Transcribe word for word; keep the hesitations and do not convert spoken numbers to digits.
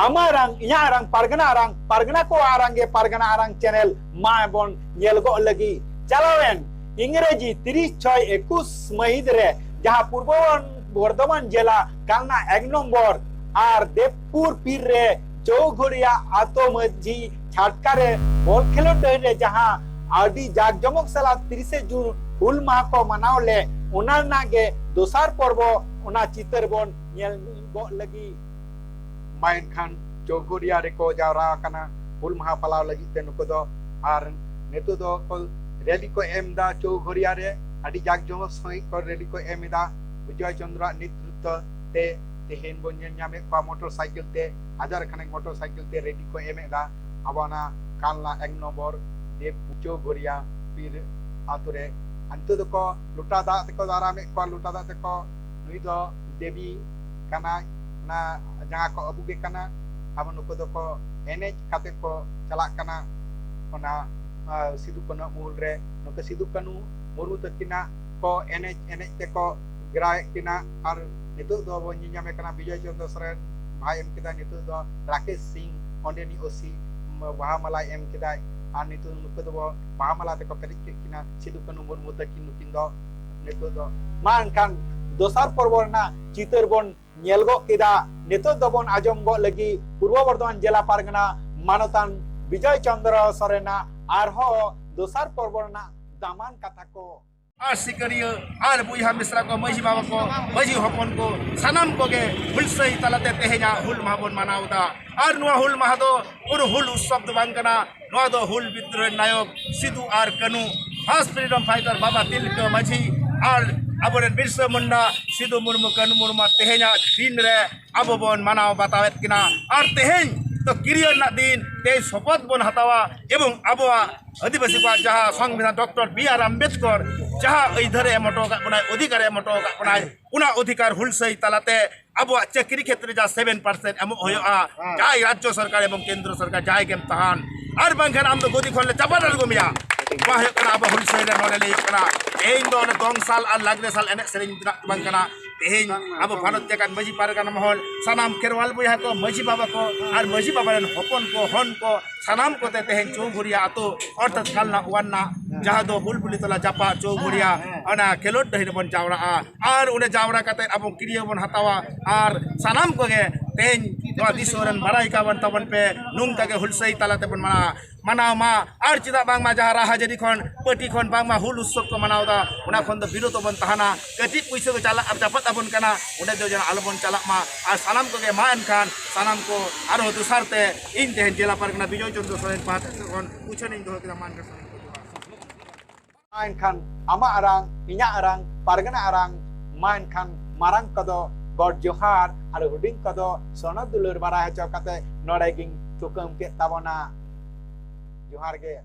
ᱟᱢᱟᱜ ᱟᱲᱟᱝ, ᱤᱧᱟᱹᱜ ᱟᱲᱟᱝ, ᱯᱟᱨᱜᱟᱱᱟ ᱟᱲᱟᱝ, ᱯᱟᱨᱜᱟᱱᱟ ᱠᱚᱣᱟᱜ ᱟᱲᱟᱝ ᱜᱮ ᱯᱟᱨᱜᱟᱱᱟ ᱟᱲᱟᱝ ᱪᱮᱱᱮᱞ ᱢᱟ ᱵᱚᱱ ᱧᱮᱞ ᱜᱚᱜ ᱞᱟᱹᱜᱤᱫ᱾ ᱪᱟᱞᱟᱣᱮᱱ ᱤᱝᱨᱮᱡᱤ ᱛᱤᱨᱤᱥ ᱪᱷᱚᱭ ᱮᱠᱩᱥ ᱢᱟᱹᱦᱤᱛ ᱨᱮ ᱡᱟᱦᱟᱸ ᱯᱩᱨᱵᱚ ᱵᱚᱨᱫᱷᱚᱢᱟᱱ ᱡᱮᱞᱟ ᱠᱟᱞᱱᱟ ᱮᱠ ᱱᱚᱢᱵᱚᱨ ᱟᱨ ᱫᱮᱵᱽᱯᱩᱨ ᱯᱤᱨ ᱨᱮ ᱪᱳᱣᱜᱷᱚᱲᱤᱭᱟ ᱟᱛᱳ ᱢᱟᱹᱡᱷᱤ ᱪᱷᱟᱴᱠᱟ ᱨᱮ ᱵᱚᱞ ᱠᱷᱮᱞᱳᱰ ᱰᱟᱹᱦᱤ ᱨᱮ ᱡᱟᱦᱟᱸ ᱟᱹᱰᱤ ᱡᱟᱠ ᱡᱚᱢᱚᱠ ᱥᱟᱞᱟᱜ ᱛᱤᱨᱤᱥᱮ ᱡᱩᱱ ᱦᱩᱞ ᱢᱟᱦᱟ ᱠᱚ ᱢᱟᱱᱟᱣ ᱞᱮᱫ, ᱚᱱᱟ ᱨᱮᱱᱟᱜ ᱜᱮ ᱫᱚᱥᱟᱨ ᱯᱚᱨᱵᱚ, ᱚᱱᱟ ᱪᱤᱛᱟᱹᱨ ᱵᱚᱱ ᱧᱮᱞ ᱜᱚᱜ ᱞᱟᱹᱜᱤᱫ᱾ ᱢᱟ ᱮᱱᱠᱷᱟᱱ ᱪᱳᱣᱜᱷᱚᱲᱤᱭᱟ ᱨᱮᱠᱚ ᱡᱟᱣᱨᱟ ᱟᱠᱟᱱᱟ ᱦᱩᱞ ᱢᱟᱦᱟ ᱯᱟᱞᱟᱣ ᱞᱟᱹᱜᱤᱫ ᱛᱮ ᱱᱩᱠᱩ ᱫᱚ᱾ ᱟᱨ ᱱᱤᱛᱚᱜ ᱫᱚ ᱠᱚ ᱨᱮᱞᱤ ᱠᱚ ᱮᱢ ᱮᱫᱟ ᱪᱳᱣᱜᱷᱚᱲᱤᱭᱟ ᱨᱮ, ᱟᱹᱰᱤ ᱡᱟᱠ ᱡᱚᱢᱚᱠ ᱥᱟᱺᱦᱤᱡ ᱠᱚ ᱨᱮᱞᱤ ᱠᱚ ᱮᱢ ᱮᱫᱟ ᱵᱤᱡᱚᱭ ᱪᱚᱸᱫᱽᱨᱚᱣᱟᱜ ᱱᱮᱛᱨᱤᱛᱵ ᱛᱮ᱾ ᱛᱮᱦᱮᱧ ᱵᱚᱱ ᱧᱮᱞ ᱧᱟᱢᱮᱫ ᱠᱚᱣᱟ ᱢᱚᱴᱚᱨ ᱥᱟᱭᱠᱮᱞ ᱛᱮ, ᱦᱟᱡᱟᱨ ᱠᱷᱟᱱᱮᱠ ᱢᱚᱴᱚᱨ ᱥᱟᱭᱠᱮᱞ ᱛᱮ ᱨᱮᱞᱤ ᱠᱚ ᱮᱢ ᱮᱫᱟ ᱟᱵᱚ ᱚᱱᱟ ᱠᱟᱞᱱᱟ ᱮᱠ ᱱᱚᱢᱵᱚᱨ ᱫᱮᱵᱽ ᱪᱳᱣᱜᱷᱚᱲᱤᱭᱟ ᱯᱤᱨ ᱟᱛᱳ ᱨᱮ᱾ ᱟᱨ ᱱᱤᱛᱚᱜ ᱫᱚᱠᱚ ᱞᱚᱴᱟ ᱫᱟᱜ ᱛᱮᱠᱚ ᱫᱟᱨᱟᱢᱮᱫ ᱠᱚᱣᱟ, ᱞᱚᱴᱟ ᱫᱟᱜ ᱛᱮᱠᱚ, ᱱᱩᱭ ᱫᱚ ᱫᱮᱵᱤ ᱠᱟᱱᱟᱭ, ᱚᱱᱟ ᱡᱟᱸᱜᱟ ᱠᱚ ᱟᱹᱵᱩᱜᱮ ᱠᱟᱱᱟ᱾ ᱟᱵᱚ ᱱᱩᱠᱩ ᱫᱚᱠᱚ ᱮᱱᱮᱡ ᱠᱟᱛᱮ ᱠᱚ ᱪᱟᱞᱟᱜ ᱠᱟᱱᱟ ᱚᱱᱟ, ᱟᱸ, ᱥᱤᱫᱩ ᱠᱟᱹᱱᱦᱩ ᱢᱩᱞ ᱨᱮ᱾ ᱱᱩᱠᱩ ᱥᱤᱫᱩ ᱠᱟᱹᱱᱦᱩ ᱢᱩᱨᱢᱩ ᱛᱟᱹᱠᱤᱱᱟᱜ ᱠᱚ ᱮᱱᱮᱡ ᱮᱱᱮᱡ ᱛᱮᱠᱚ ᱜᱷᱮᱨᱟᱣᱮᱫ ᱠᱤᱱᱟ᱾ ᱟᱨ ᱱᱤᱛᱚᱜ ᱫᱚ ᱵᱚᱱ ᱧᱮᱞᱧᱟᱢᱮ ᱠᱟᱱᱟ ᱵᱤᱡᱚᱭ ᱪᱚᱱᱫᱨᱚ ᱥᱚᱨᱮᱱ ᱵᱷᱟᱭ ᱮᱢ ᱠᱮᱫᱟ, ᱱᱤᱛᱚᱜ ᱫᱚ ᱨᱟᱠᱮᱥ ᱥᱤᱝ ᱚᱸᱰᱮᱱᱤᱡ ᱳᱥᱤ ᱵᱟᱦᱟ ᱢᱟᱞᱟᱭ ᱮᱢ ᱠᱮᱫᱟᱭ᱾ ᱟᱨ ᱱᱤᱛᱚᱜ ᱱᱩᱠᱩ ᱫᱚᱵᱚ ᱵᱟᱦᱟ ᱢᱟᱞᱟ ᱛᱮᱠᱚ ᱯᱮᱨᱮᱡ ᱠᱮᱫ ᱠᱤᱱᱟ ᱥᱤᱫᱩ ᱠᱟᱹᱱᱦᱩ ᱢᱩᱨᱢᱩ ᱛᱟᱹᱠᱤᱱ ᱱᱩᱠᱤᱱ ᱫᱚ᱾ ᱱᱤᱛᱚᱜ ᱫᱚ ᱢᱟ ᱮᱱᱠᱷᱟᱱ ᱫᱚᱥᱟᱨ ᱯᱚᱨᱵᱚ ᱨᱮᱱᱟᱜ ᱪᱤᱛᱟᱹᱨ ᱵᱚᱱ ᱧᱮᱞ ᱜᱚᱫ ᱠᱮᱫᱟ᱾ ᱱᱤᱛᱚᱜ ᱫᱚᱵᱚᱱ ᱟᱸᱡᱚᱢ ᱜᱚᱫ ᱞᱟᱹᱜᱤᱫ ᱯᱩᱨᱵᱚ ᱵᱚᱨᱫᱷᱚᱢᱟᱱ ᱡᱮᱞᱟ ᱯᱟᱨᱜᱟᱱᱟ ᱢᱟᱱᱚᱛᱟᱱ ᱵᱤᱡᱚᱭ ᱪᱚᱱᱫᱨᱚ ᱥᱚᱨᱮᱱᱟᱜ ᱟᱨᱦᱚᱸ ᱫᱚᱥᱟᱨ ᱯᱚᱨᱵᱚ ᱨᱮᱱᱟᱜ ᱫᱟᱢᱟᱱ ᱠᱟᱛᱷᱟ ᱠᱚ᱾ ᱟᱨ ᱥᱤᱠᱟᱹᱨᱤᱭᱟᱹ ᱟᱨ ᱵᱚᱭᱦᱟ ᱢᱤᱥᱨᱟ ᱠᱚ, ᱢᱟᱹᱡᱷᱤ ᱵᱟᱵᱟ ᱠᱚ, ᱢᱟᱹᱡᱷᱤ ᱦᱚᱯᱚᱱ ᱠᱚ, ᱥᱟᱱᱟᱢ ᱠᱚᱜᱮ ᱦᱩᱞᱥᱟᱹᱭ ᱛᱟᱞᱟᱛᱮ ᱛᱮᱦᱮᱧᱟᱜ ᱦᱩᱞ ᱢᱟᱦᱟ ᱵᱚᱱ ᱢᱟᱱᱟᱣ ᱮᱫᱟ᱾ ᱟᱨ ᱱᱚᱣᱟ ᱦᱩᱞ ᱢᱟᱦᱟ ᱫᱚ ᱠᱳᱱᱳ ᱦᱩᱞ ᱩᱛᱥᱚᱵ ᱫᱚ ᱵᱟᱝ ᱠᱟᱱᱟ᱾ ᱱᱚᱣᱟ ᱫᱚ ᱦᱩᱞ ᱵᱤᱫᱽᱨᱳᱦᱤ ᱱᱟᱭᱚᱠ ᱥᱤᱫᱩ ᱟᱨ ᱠᱟᱹᱱᱩ, first freedom fighter ᱵᱟᱵᱟ ᱛᱤᱞᱠᱟᱹ ᱢᱟᱹᱡᱷᱤ ᱟᱨ ᱟᱵᱚᱨᱮᱱ ᱵᱤᱨᱥᱟᱹ ᱢᱩᱱᱰᱟ, ᱥᱤᱫᱩ ᱢᱩᱨᱢᱩ, ᱠᱟᱹᱱᱩ ᱢᱩᱨᱢᱩ ᱛᱮᱦᱮᱧᱟᱜ ᱫᱤᱱ ᱨᱮ ᱟᱵᱚ ᱵᱚᱱ ᱢᱟᱱᱟᱣ ᱵᱟᱛᱟᱣᱮᱫ ᱠᱤᱱᱟ᱾ ᱟᱨ ᱛᱮᱦᱮᱧ ᱫᱚ ᱠᱤᱨᱭᱟᱹ ᱨᱮᱱᱟᱜ ᱫᱤᱱ, ᱛᱮᱦᱮᱧ ᱥᱚᱯᱚᱛ ᱵᱚᱱ ᱦᱟᱛᱟᱣᱟ ᱮᱵᱚᱝ ᱟᱵᱚᱣᱟᱜ ᱟᱹᱫᱤᱵᱟᱹᱥᱤ ᱠᱚᱣᱟᱜ ᱡᱟᱦᱟᱸ ᱥᱚᱝᱵᱤᱫᱷᱟᱱ ᱰᱚᱠᱴᱚᱨ ᱵᱤ ᱟᱨ ᱟᱢᱵᱮᱫᱠᱚᱨ ᱡᱟᱦᱟᱸ ᱟᱹᱭᱫᱟᱹᱨᱮ ᱮᱢ ᱦᱚᱴᱚ ᱟᱠᱟᱫ ᱵᱚᱱᱟᱭ, ᱚᱫᱷᱤᱠᱟᱨᱮ ᱮᱢ ᱦᱚᱴᱚ ᱟᱠᱟᱫ ᱵᱚᱱᱟᱭ, ᱚᱱᱟ ᱚᱫᱷᱤᱠᱟᱨ ᱦᱩᱞᱥᱟᱹᱭ ᱛᱟᱞᱟᱛᱮ ᱟᱵᱚᱣᱟᱜ ᱪᱟᱹᱠᱨᱤ ᱠᱷᱮᱛᱨᱮ ᱡᱟᱦᱟᱸ ᱥᱮᱵᱷᱮᱱ ᱯᱟᱨᱥᱮᱱᱴ ᱮᱢᱚᱜ ᱦᱩᱭᱩᱜᱼᱟ, ᱦᱮᱸ᱾ ᱡᱟᱦᱟᱸᱭ ᱨᱟᱡᱽᱡᱚ ᱥᱚᱨᱠᱟᱨ ᱮᱵᱚᱝ ᱠᱮᱱᱫᱨᱚ ᱥᱚᱨᱠᱟᱨ ᱡᱟᱦᱟᱸᱭ ᱜᱮᱢ ᱛᱟᱦᱮᱱ, ᱟᱨ ᱵᱟᱝᱠᱷᱟᱱ ᱟᱢ ᱫᱚ ᱜᱚᱫᱤ ᱠᱷᱚᱱ ᱞᱮ ᱪᱟᱯᱟᱫ ᱟᱬᱜᱚ ᱢᱮᱭᱟ᱾ ᱱᱚᱣᱟ ᱦᱩᱭᱩᱜ ᱠᱟᱱᱟ ᱟᱵᱚ ᱦᱩᱞᱥᱟᱹᱭ ᱨᱮ ᱱᱚᱰᱮ ᱞᱟᱹᱭ ᱦᱩᱭᱩᱜ ᱠᱟᱱᱟ᱾ ᱤᱧ ᱫᱚ ᱚᱱᱮ ᱫᱚᱝ ᱥᱟᱞ ᱟᱨ ᱞᱟᱜᱽᱲᱮ ᱥᱟᱞ ᱮᱱᱮᱡ ᱥᱮᱨᱮᱧ ᱨᱮᱱᱟᱜ ᱫᱚ ᱵᱟᱝ ᱠᱟᱱᱟ᱾ ᱛᱮᱦᱮᱧ ᱟᱵᱚ ᱵᱷᱟᱨᱚᱛ ᱡᱟᱠᱟᱛ ᱢᱟᱹᱡᱷᱤ ᱯᱟᱨᱜᱟᱱᱟ ᱢᱚᱦᱚᱞ, ᱥᱟᱱᱟᱢ ᱠᱷᱮᱨᱣᱟᱞ ᱵᱚᱭᱦᱟ ᱠᱚ, ᱢᱟᱹᱡᱷᱤ ᱵᱟᱵᱟ ᱠᱚ ᱟᱨ ᱢᱟᱹᱡᱷᱤ ᱵᱟᱵᱟ ᱨᱮᱱ ᱦᱚᱯᱚᱱ ᱠᱚ, ᱦᱚᱱ ᱠᱚ, ᱥᱟᱱᱟᱢ ᱠᱚᱛᱮ ᱛᱮᱦᱮᱧ ᱪᱳᱣᱜᱷᱩᱲᱤᱭᱟ ᱟᱛᱳ ᱚᱨᱛᱷᱟᱛ ᱠᱟᱞᱱᱟ ᱚᱣᱟᱱᱱᱟ, ᱡᱟᱦᱟᱸ ᱫᱚ ᱵᱩᱞᱵᱩᱞᱤ ᱛᱚᱞᱟ ᱡᱟᱯᱟᱜ ᱪᱳᱣᱜᱷᱩᱲᱤᱭᱟ, ᱚᱱᱟ ᱠᱷᱮᱞᱳᱰ ᱰᱟᱹᱦᱤ ᱨᱮᱵᱚᱱ ᱡᱟᱣᱨᱟᱜᱼᱟ᱾ ᱟᱨ ᱚᱸᱰᱮ ᱡᱟᱣᱨᱟ ᱠᱟᱛᱮ ᱟᱵᱚ ᱠᱤᱨᱭᱟᱹ ᱵᱚᱱ ᱦᱟᱛᱟᱣᱟ ᱟᱨ ᱥᱟᱱᱟᱢ ᱠᱚᱜᱮ ᱛᱮᱦᱮᱧ ᱱᱚᱣᱟ ᱫᱤᱥᱚᱢ ᱨᱮᱱ ᱵᱟᱲᱟᱭ ᱠᱟᱵᱚᱱ ᱛᱟᱵᱚᱱ ᱯᱮ, ᱱᱚᱝᱠᱟ ᱜᱮ ᱦᱩᱞᱥᱟᱹᱭ ᱛᱟᱞᱟ ᱛᱮᱵᱚᱱ ᱢᱟᱱᱟᱣᱟ᱾ ᱢᱟᱱᱟᱣ ᱢᱟ᱾ ᱟᱨ ᱪᱮᱫᱟᱜ ᱵᱟᱝᱢᱟ ᱡᱟᱦᱟᱸ ᱨᱟᱦᱟᱡᱟᱹᱨᱤ ᱠᱷᱚᱱ, ᱯᱟᱹᱴᱤ ᱠᱷᱚᱱ ᱵᱟᱝᱢᱟ ᱦᱩᱞ ᱩᱛᱥᱚᱵ ᱠᱚ ᱢᱟᱱᱟᱣ ᱮᱫᱟ, ᱚᱱᱟ ᱠᱷᱚᱱ ᱫᱚ ᱵᱤᱨᱚᱛ ᱵᱚᱱ ᱛᱟᱦᱮᱱᱟ᱾ ᱠᱟᱹᱴᱤᱡ ᱯᱩᱭᱥᱟᱹ ᱠᱚ ᱪᱟᱞᱟᱜ ᱟᱨ ᱪᱟᱯᱟᱫ ᱟᱵᱚᱱ ᱠᱟᱱᱟ, ᱚᱸᱰᱮ ᱫᱚ ᱡᱮᱱᱚ ᱟᱞᱚᱵᱚᱱ ᱪᱟᱞᱟᱜ ᱢᱟ᱾ ᱟᱨ ᱥᱟᱱᱟᱢ ᱠᱚᱜᱮ ᱢᱟ ᱮᱱᱠᱷᱟᱱ ᱥᱟᱱᱟᱢ ᱠᱚ ᱟᱨᱦᱚᱸ ᱫᱚᱥᱟᱨ ᱛᱮ ᱤᱧ ᱛᱮᱦᱮᱧ ᱡᱮᱞᱟ ᱯᱟᱨᱜᱟᱱᱟ ᱵᱤᱡᱚᱭ ᱪᱚᱱᱫᱨᱚ ᱥᱚᱨᱮᱱ ᱯᱟᱦᱴᱟ ᱥᱮᱫ ᱠᱷᱚᱱ ᱩᱪᱷᱟᱹᱱ ᱤᱧ ᱫᱚᱦᱚ ᱠᱮᱫᱟ᱾ ᱢᱟ ᱮᱱᱠᱷᱟᱱ ᱥᱟᱱᱟᱢ ᱠᱚ ᱡᱚᱦᱟᱨ᱾ ᱢᱟ ᱮᱱᱠᱷᱟᱱ ᱟᱢᱟᱜ ᱟᱲᱟᱝ, ᱤᱧᱟᱹᱜ ᱟᱲᱟᱝ, ᱯᱟᱨᱜᱟᱱᱟ ᱟᱲᱟᱝ, ᱢᱟ ᱮᱱᱠᱷᱟᱱ ᱢᱟᱨᱟᱝ ᱠᱚᱫᱚ ᱜᱚᱰ ᱡᱚᱦᱟᱨ ᱟᱨ ᱦᱩᱰᱤᱧ ᱠᱚᱫᱚ ᱥᱚᱱᱚᱛ ᱫᱩᱞᱟᱹᱲ ᱵᱟᱲᱟᱭ ᱦᱚᱪᱚ ᱠᱟᱛᱮ ᱱᱚᱰᱮ ᱜᱤᱧ ᱛᱷᱩᱠᱟᱹᱢ ᱠᱮᱫ ᱛᱟᱵᱚᱱᱟ᱾ ᱡᱚᱦᱟᱨ ᱜᱮ᱾